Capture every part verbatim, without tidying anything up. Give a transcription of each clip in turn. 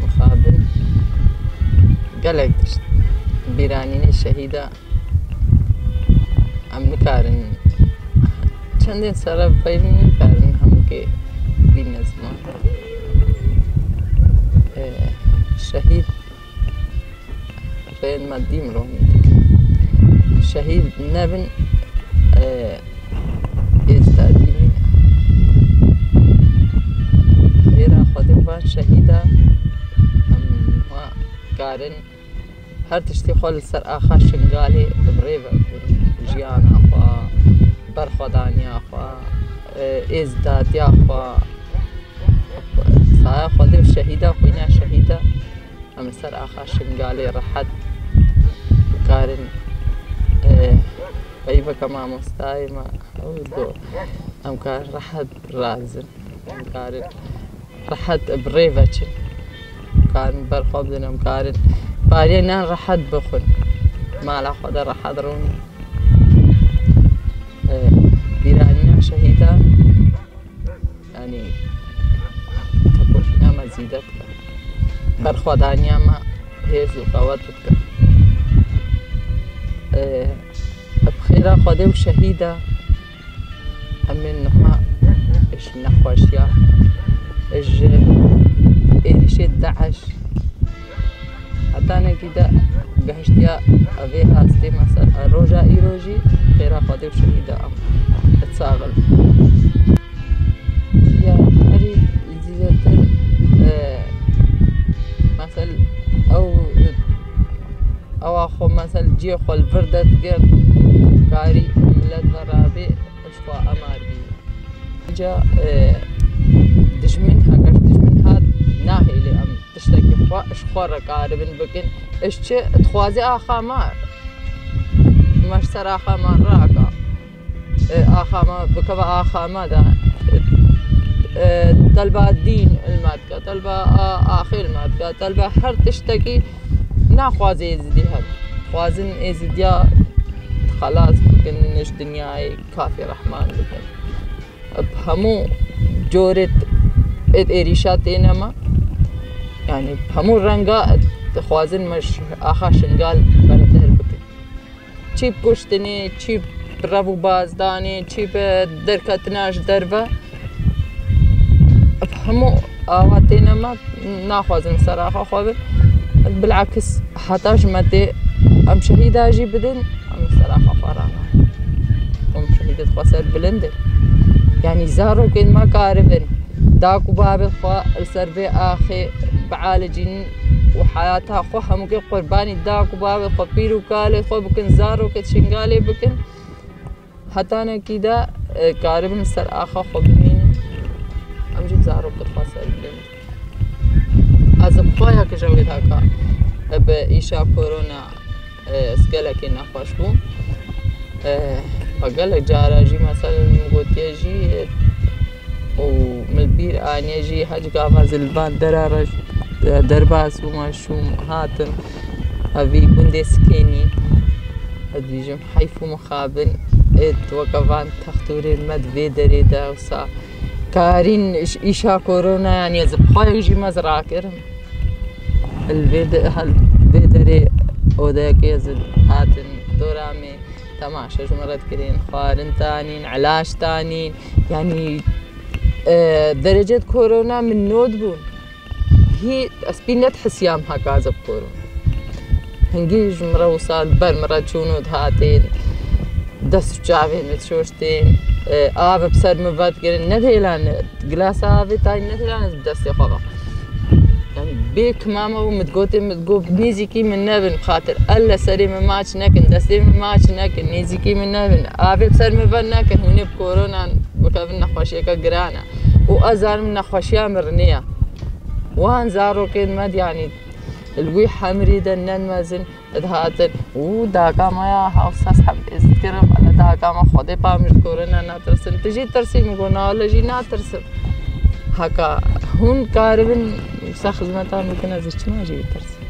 Mixabin gelek tişt bîranînê şehîda em nikarin çendên sere beynin nikarin hemûkê bîne ziman. Şehîd rêyên me dîm ronî dikin. Şehîd nebin, êzda dî nîne. Xêra Xwedê van şehîda em wa karin her tiştî xwe li ser axa Şingalê bi rê ve bikin. Jiyana xwe, berxwedaniya xwe, êzdadiya xwe. Saya Xwedê û şehîda xwîna şehîda. Em li ser axa Şingalê rehet karin, e, peyveke mamostayê me ew do. Em karin rehet razin. Em karin rehet bi rê veçin. Em karin ber xwe bidin, em karin pariyê nan rehet bixwin. Mala xwe de rehet rûnin. E, bîranîna şehîdan. Yanî, tekoşîna me zîde dike. Berxwedaniya me hêz û qewet dike. Ee, bi xêra Xwedê û şehîda em ê niha ji nexweşiya, ji êrîşê DAIŞ, hetanekî de gehiştiya vê astê, mesela roja îro jî xêra Xwedê û şehîda em sax in. Ya herî zêdetir, e, mesel ew, ewa xwe mesel cihê xwe li vir derdigirt, karî milet ve rabê ji xwe emar bî. Ca, e, dijmin, heke ji dijmin hat, nahêlê em tiştekî xwe, ji xwe re karibin bikin. Ji çi? Dixwaze axa me, me ji ser axa me raka. E, axa me bikeve axa me de. E, telba dîn li me dike, telba a-, axê li me dike, telba her tiştekî naxwaze êzidî hebe. Dixwazin êzidiya xelas bikin, ji dinyayê kafî rehman bikin. Bi hemû corê êd êrîşa têne me. Yanî bi hemû renga dixwazin me ji axa Şingal bereder bikin. Çî bi kuştinê, çî bi rev û bazdanê, çî bi derketina ji derve. Bi hemû awa têne me, naxwazin ser axa xwe bin. Bilakis heta ji me tê, em şehîda jî bidin, em li ser axa xwe rana. Em şehîdê xwe ser bilind in. Yanî zarokên me karibin da ku bavê xwe li ser vê axê bialicînin û heyata xwe hemûkê qurbanî da ku bavê xwe, pîr û kalê xwe bikin, zarokê Şingalê bikin. Hetanekî de, e, karibin ser axa xwe bimînin. Em jî zarok xwe ser bimînin. Ez bi xwe ya ki jewê daka, e, bi îşa korona, e, ez gelekê nexweş bûm. E, ve gelek cara jî, mesela, min gotiye jî, e, û min li bîr aniye jî, hec gava ez li van dera re, e, derbas bûme, şûm, hatim. Evî gundê Sikênî. Ez dibêjim, heyf û mixabin, êd weke van textûrên me di vê derê de wisa karîn ji îşa korona, yanî ez bi xwe jî me ez rakirim. Li vê de, hel vê derê odeyekê ez hatin dora me temaşe ji min re dikirin, xwarin tanîn, ilaç tanîn. Yanî, e, derecet korona min not bûn. Hî ez pî nedihesiyam heka ez bi korona. Hingî ji min re wisa li ber min re çûn û dihatin, dest û çavên min dişoştin, e, av bi ser min vedikirin, nedihêlan, gilasa avê tayî nedihêlan ez bi destê xwe ve. Yanî bê kimama û min digotin, min digot, nêzîkî min nebin, xatir elle serê min maç nekin, destê min maç nekin, nêzîkî min nebin, avê bi ser min ve nekin, hûn ê bi koronan bikevin, nexweşiyeke giran e. Û ez zanim nexweşiya mirinê ye. Wan zarokên me, yanî li wî hemrî de ne mezin dihatin û daka me ya hewsas heb êzîd kirin, wele daka me Xwedê pa min ji korona natirsin. Tu jî tirsî? Min got, na wele jî natirsim. Heka hûn karibin wisa xizmeta min bikin, ez çima jî bitirsim?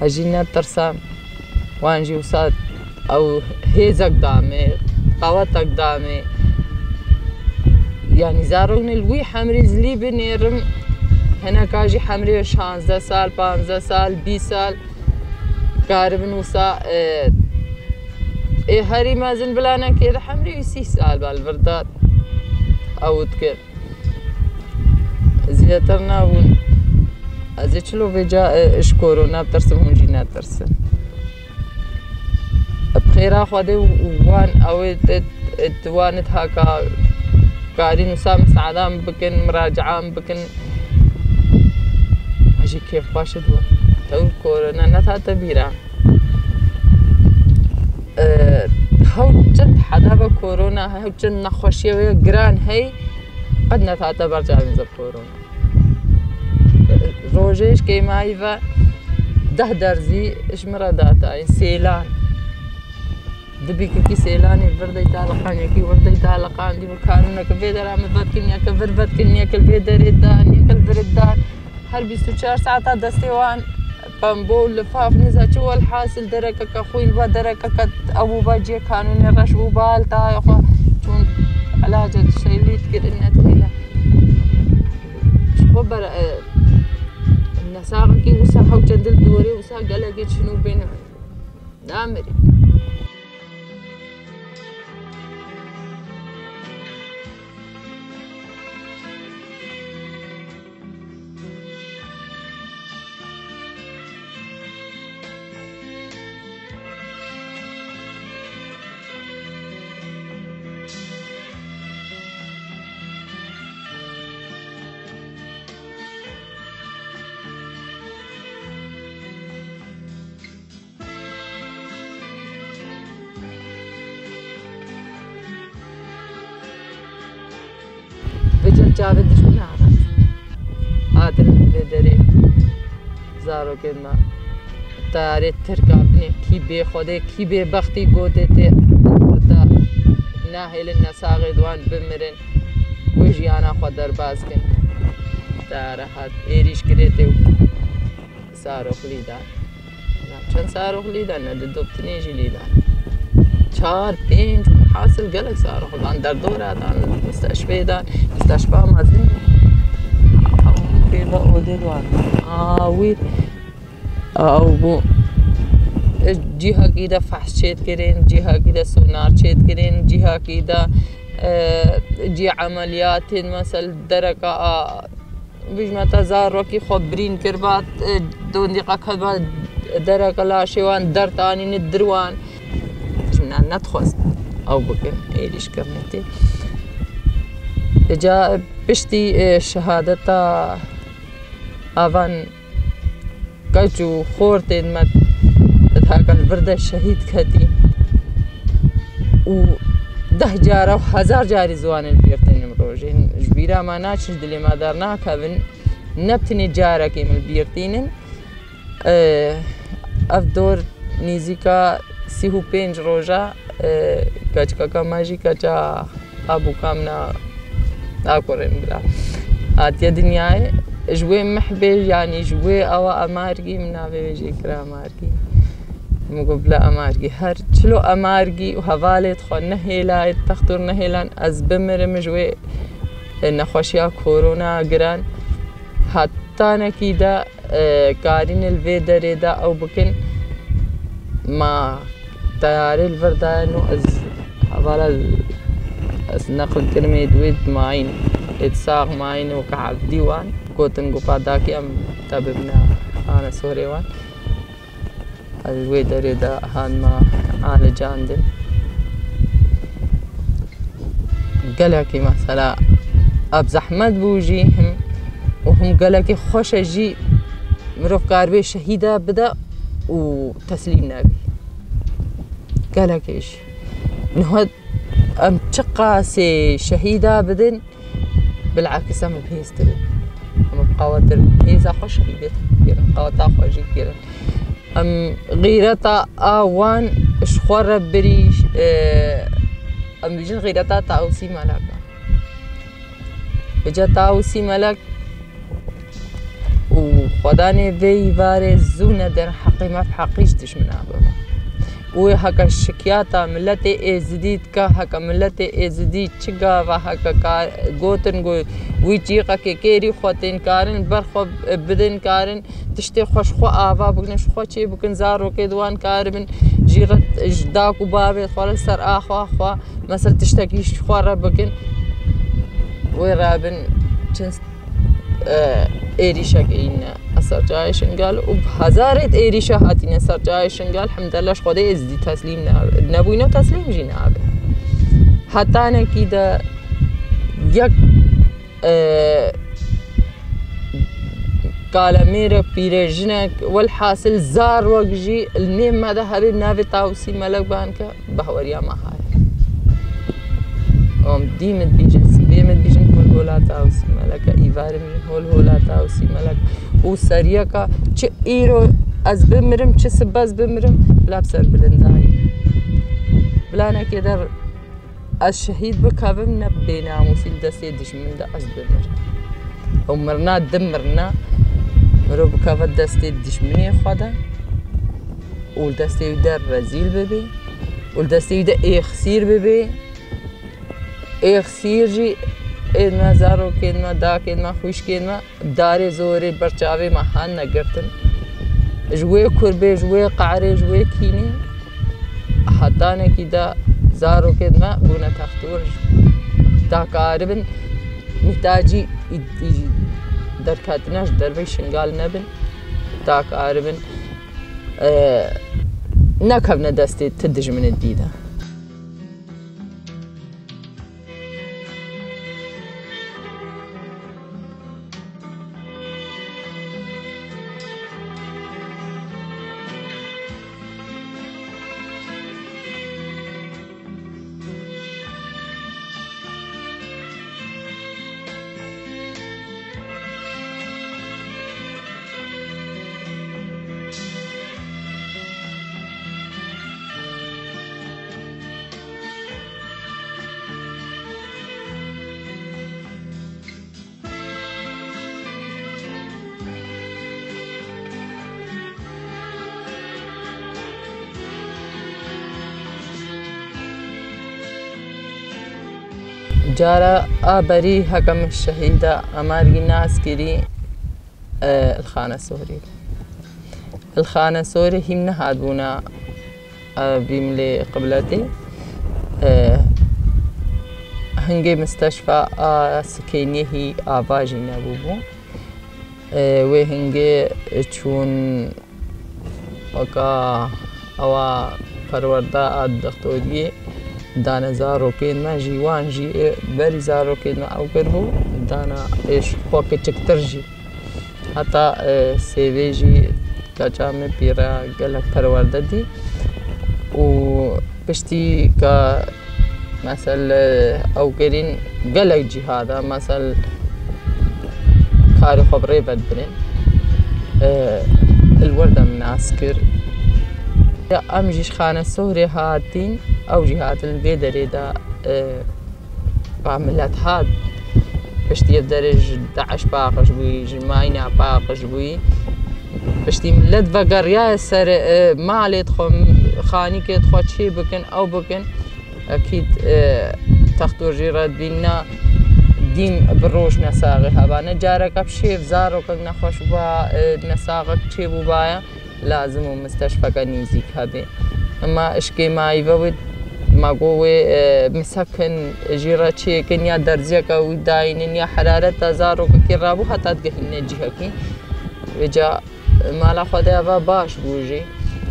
Ez jî netirsam. Wan jî wisa ew hêzek da me, qewetek da me. Yanî zaroknê li wî hemrî zilî binêrim, Hineka jî hemrê şazdeh sal, panzdeh sal, bîst sal karibin wisa, e, ê herî mezin bila nekê de hemrê wî sî sal ba li vir de ew dikin. Zêdetir nabûn. Ez ê çilo vêca, e, ji korona bitirsim, hûn jî netirsin. Bi xêra Xwedê û wan ew ê te, te wan ê haka karîn wisa misaedan bikin, miracian bikin. Ez jî kêfxweş dibim. Tewr korona netate bîra. E, hew çend heda be korona, hew çend nexweşiye wê giran hey, qet netate ber çavên ze korona. Rojê ji kêmayî ve deh derzî ji min re datayî, sêlan. Dibî kekî sêlanê vir dey daliqan, yekî wir dey daliqan, dî vir kanûneke vê dera min vetkin, yeke vir vetkin, yeke li vê derê dan, yeke li vir dan. Her bîst û çar saeta destê wan pembo û lifaf niza çi, welhasil derekeke xwîn ve, derekeke ew û ve cihê kanûnê reş bû, bal tayê xwe çûn elace dişeylî dikirin, nedihêle. Ji xwe bere, e, nesaxekî wisa hew çendil dorê wisa gelekê çin û bên namirî. Vêca çavê dijmin harat. Hatin vê derê zarokên me. Teyarê Tirka binê kî bê Xwedê, kî bê bextî gotê tê xurta. Nahêlin nesaxê di wan bimirin. Wê jiyana xwe derbas kin. Teyare hat êrîş kirê tê û Saroxlî da. Çend saroxlî da, ne di doptinê jî lî da. Çar, pênc, hasil gelek saroxlî dan, derdora dan, musteşfê dan, musteşfa mezin. Pêva odê dan. Awî, aw bû. Cihakî de fehs çêdikirin, cihakî de sonar çêdikirin, cihakî de, e, cî emeliyatên, mesel dereka a, Bijmeta zarokî xwe birîn kiriba, e, dondiqa ketiba dereke laşê wan, dert anîne dir wan. Ji min nedixwest ew bikin, êrîşkirinê tê. Îca piştî, e, şehadeta avan keç û xortên me di haka li vir de şehîd ketî û deh cara û hezar carî ziwanê li bîr tînim rojê. Ji bîra me naçin, ji dilê me dernakevin. Ne bi tenê carekê min li bîr tînin. Ev dor nîzîka sî û pênc roja, e, keçikeka me jî keça abûka min a, a kurê min bila hatiye dinyayê. Ji wê mehbê, yanî ji wê awa Emargî, min navê wê jê kir Emargî. Min got, bila Emargî, her çilo Emargî û hevalê xwe nehêlayê, textor nehêlan, ez bimirim ji wê, e, nexweşiya korona giran. Hetanekî de, e, karîne li vê derê de ew bikin. Ma teyarê li vir daye, no ez hevala ez neql kirim ê di wê dimayîn, ê di sax mayîn weke evdî wan. Gotin, got, pa dakî em te bibine hane sorê wan. Ez wê derê de hanma alicandin. Gelekî mesela ev zehmet bû jî him û him gelekî xweş e jî mirov kar bê şehîda bide û teslîm nebî. Gelekî jî. Niha em çiqasê şehîda bidin, Bilakis em bi hêztir in. Em bi qawetir in. Hêza xwe şehîdê xwe dikirin, qaweta xwe jî dikirin. Em xîreta a wan ji xwe re birî, e, em dibêjin xîreta Tawusî Melek e. Vêca Tawusî Melek û xwedanê vê îvarê zû nedin heqê me bi heqî ji dijmina bibe. Wê heke şikiyata miletê Êzidî dike, heke miletê Êzidî çi gava heke ka-, gotin ku wî çîqekê kêrî xwe tên karin, ber xwe bidin karin, tiştê xwe ji xwe ava bikin, ji xwe çê bikin, zarokê di wan karibin, jî re ji dak û bavê xwe re ser axa xwe, mesela tiştekî ji xwe re bikin, wê re bin çin e, êrîşek îne ser çayê Şingal û bi hezarêt êrîşe hatîne ser çayê Şingal, hemdella ji Xwedê Êzidî teslîm ne-, nebûyne û teslîm jî nabe. Hetanekî de yek, e, kalemêrek, pîrêjinek, welhasil zarok jî li nêm me de hebe navê Tawusî Melek banke. Bahweriya me haya. Em dî min dibîjin, sibê min dibîjin hol hola Tawusî Melek e, îvarê min hol hola Tawusî Melek e. Û seriyeka çi îro ez bimirim, çi sibe ez bimirim, bila bi serbilindayî. Bila nekê der ez şehîd bikevim, ne bi bênamûsî li destê dijmin de ez bimirim. Ew mirina, di mirina, mirov bikeve destê dijminê xwe de û li destê wî de rezîl bibe. Û li destê wî de êxsîr bibê. Êxsîr jî êd me, zarokên me, dakên me, xwîşkên me, darê zorê ber çavê me hatine girtin. Ji wê kurbê, ji wê qehrê, ji wê kînê hetanekî de zarokên me bûne textor, dakaribin mîhtacî î-, î-, derketina ji derveyî Şingal nebin, dakaribin e, nekevne destê ti dijminê dî de. Cara a berî heke min şehîda Amargî nas kirî, e, li Xanesorî. Li Xanesorî hîm nehatbûna, e, bîmlê qibletê. E, hingê misteşfa a Sikêniyê hî ava jî nebûbû. E, wê hingê çûn weka ewa perwerda a dixtoriyê dane zarokên me jî, wan jî, e, berî zarokên me ew kiribû, dana êş xwe kiçiktir jî. Heta, e, sêvê jî keça min pîre gelek perwerde dî û piştî ka mesel, e, ew kirîn gelek cîha de, mesel karê xwe bi rê ve dibirên, e, li wir de min nas kir. Ya em jî ji Xanesohrê hatîn, ew jî hatin li vê derê de, e, Ba milet hat, piştî ev derê ji DAIŞ paqij bûyî, ji mayîna paqij bûyî. Piştî milet vegeriyaye ser, e, malê xwe, xanîkê xwe çê bikin, ew bikin. Ekîd, e, textor jî re dibînna dîm bi roj nesaxê heba. Ne careke bi şêv zarokek nexweş bûba, e, nesaxek çê bûbaya. Lazim û misteşfeke nîzîk hebe. Ema işkê mayî ve wê, ma go wê, e, misekin jî re çêkin ya derziyeke wî dayînin ya herareta zarokekê rabû heta digehîne cihekî. Vêca mala xwe de eva baş bû jî.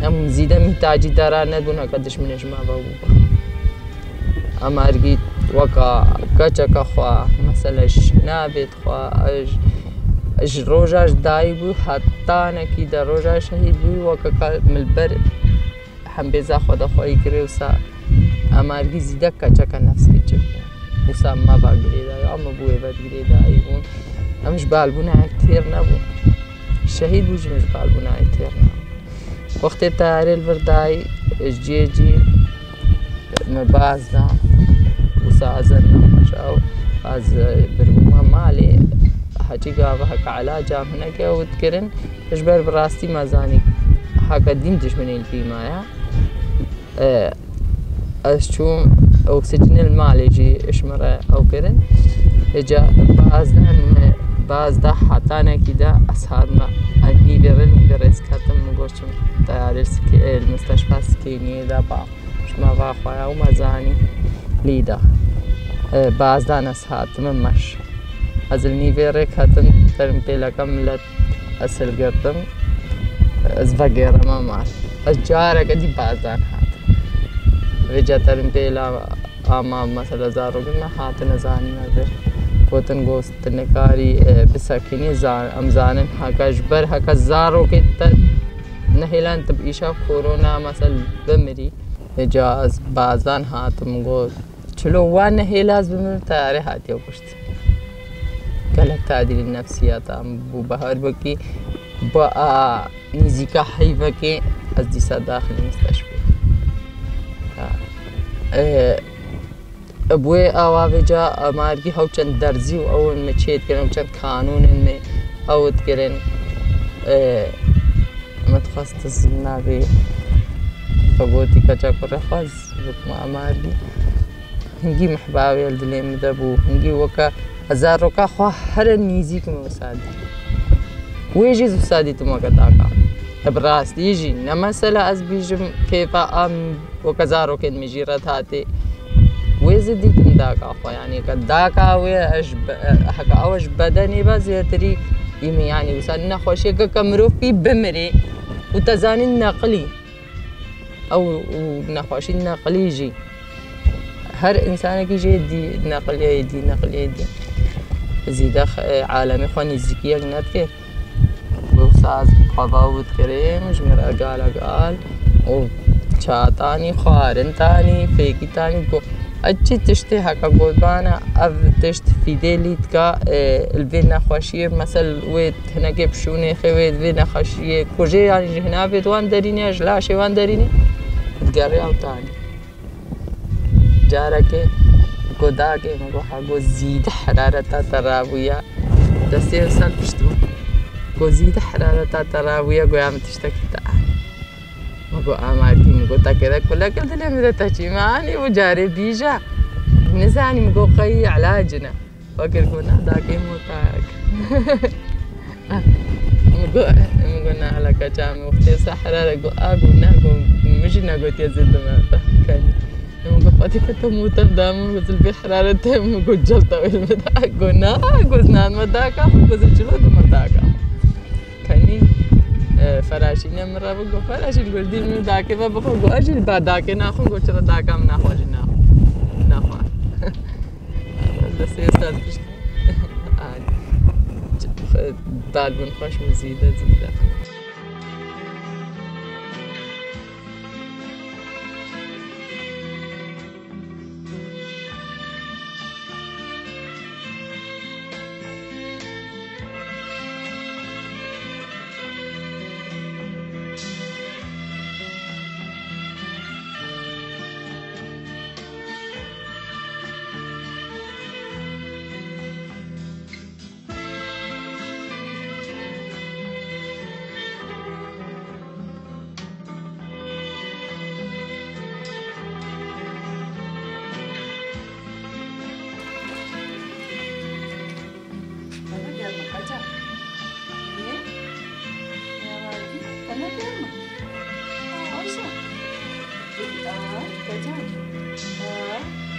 Em zîde mîhtacî dara nebûn heke dijminê ji me ve bû. Em ergî weka keçeke xwe, mesele ji navê xwe, ji, ji roja ji dayî bû, hetanekî de roja şehîd bû, weke ka min li ber hembêza xwe de xweyî kirê, wisa em ergî zîde keçeke nefskicik bû. Wisa me va girêdayî, em bû ê ve girêdayî bûn. Em ji balbûna yek têr nebûn. Şehîd bû jî min ji balbûna yek têr nebûn. Wextê teyarê li vir dayî, ji cihê cî min baz da. Wisa ez nexweş ew, ez biribûme malê. Hecî gava heke elaca hineke ew dikirin. Ji ber bi rastî me zanî heke dîm dijminê li bî me ya. E, ez çûm oksîjenê li malê jî ji min re ew kirin. Îca bazdan, bazda hetanekî de ez hatime, ez nîvê re, nîvê re ez ketim, min got çim teyarê sikê-, li misteşfa Sikêniyê de ba. Ji me va xwe ya û me zanî lî de. E, bazdan ez hatime meş. Ez li nîvê rê ketim, terin pêleke milet ez hilgirtim. Ez vegêrime mal. Ez careke dî bazdan hatim. Vêca terin pêla ama mesela zarokên me hatine zanî me vir. Gotin, got, tu nikarî, e, bisekînî, zan-, em zanin heke ji ber heke zarokê te nehêlan tu bi îşa korona mesela bimirî. Vêca ez bazdan hatim, got, çilo wan nehêla ez bimirim, teyarê hatiye kuşt. Gelek tadîlî nefsiyata min bû, bi her wekî bi a nîzîka heyvekê ez dîsa daxilî misteşfê. Ya. E, bi wê awa vêca amargî hew çend derzî û ew in me çê dikirin, ew çend kanûn in me ew dikirin. E, me dixwest ez navê xwe gotî keça kurê xwe ez bikime amargî. Hingî mihbawê li dilê min de bû. Hingî weke ez zaroka xwe here nîzîk min wisa dît. Wê jî wisa dîtim weke daka. Te bi rastî jî ne mesela ez bîjim kêfa em weke zarokên min jî re hatê. Wê zî dîtim daka xwe, yanî ke daka wê ez ji be-, heke ew ji bedenê ve zêtirî î min, yanî wisa nexweşiyeke ke mirov pî bimirê û te zanîn neqilî. Ew û nexweşî neqilî jî. Her însanekî jê dî, neqiliyeyê dî, neqiliyeyê dî. Zîde x-, e, alemê xwe nîzîkiyek nedike. Wisa ez xwe va û dikirim, ji min re galek al û çatanî, xwarintanî, fêkîtanî, go-, Eçî tiştê heke gotbana, ev tişt fîdê lî dika, e, li vê nexweşiyê, mesel wê hinekê pişûnê xê wê vê nexweşiyê kujê, yanî ji hinavê wan derînê, ji laşê wan derînê, digere ew tanî. Carekê go dakê min go ha go zîde herareta te rabûya. Destê wisa pişt bû. Go zîde herareta te rabûya, goya min tiştekî te anî. Min got, "Amartî," min got, "Takê de kulek li dilê min de te çî me anî û carê bîja." Nizanî, min got, "Qey îlac ne?" Wekir got, "Na, dakê motak." Min got, min got, "Na, hala keça min wextê sehra re," got, "A," got, "Na," got, "min jî negotiye zêde me." Min got, "Fatî ke te motak da min," got, "Zilbê heraret te," min got, "Celta wê li min da." Got, "Na," got, "Nan me daka," min got, "Zil çilo du me daka." Kenî, e, feraşîne min re bigo, feraşî li gordî min dakê ve bixwe, go, "Ez jî li ba dakê naxwim," go, "Çira daka min naxwe jî naxwe." Naxwe. Destê sed pişt. Ay. Dal bin xweş û zîde, zîde. Bana gelme, kaçak. Niye? Ne var ki? Bana gelme. Aa, Ayşe. Aa, kaçak. Aa.